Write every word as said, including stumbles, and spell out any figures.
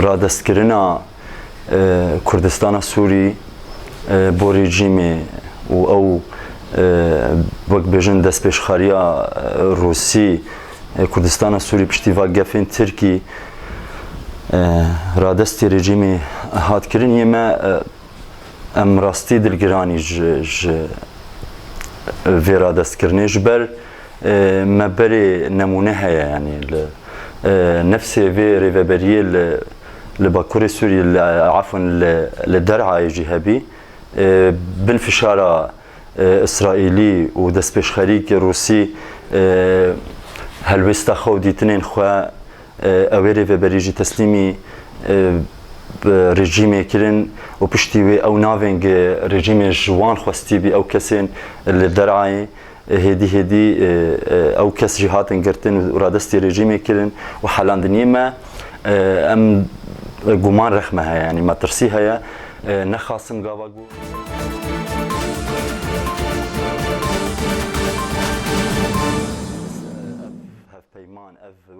Radestkirina, e, Kurdistana Sûrî, e, bo rejîmê û ew, e, wek bêjin destpêşxeriya, e, Rûsî, e, Kurdistana Sûrî piştî va gefên Tirkî, e, radestê rejîmê hat kirin, yê me, e, em rastî dilgiranî ji, ji vê radestkirinê. Ji ber, e, me berê nemûne heye, yanî li, e, nefsê vê rêveberiyê li, li Bakurê Sûriyê, li, efwen li, li Derayê jî hebî, e, bin fişara, e, Îsraîlî û destpêşxerîkê Rûsî, e, helwêsta xwe û dîtinên xwe, e, ew ê rêveberî jî teslîmî, e, bi rejîmê kirin û piştî wê ew navên gi rejîmê ji wan xwestî bî, ew kesên li Derayê, e, hêdî hêdî, e, e, ew kes jî hatin girtin û radestî rejîmê kirin û helandiniyê me, e, em, e, guman rex me heye, yanî metirsî heye. E, nexasim gava got. Hevpeyman, ev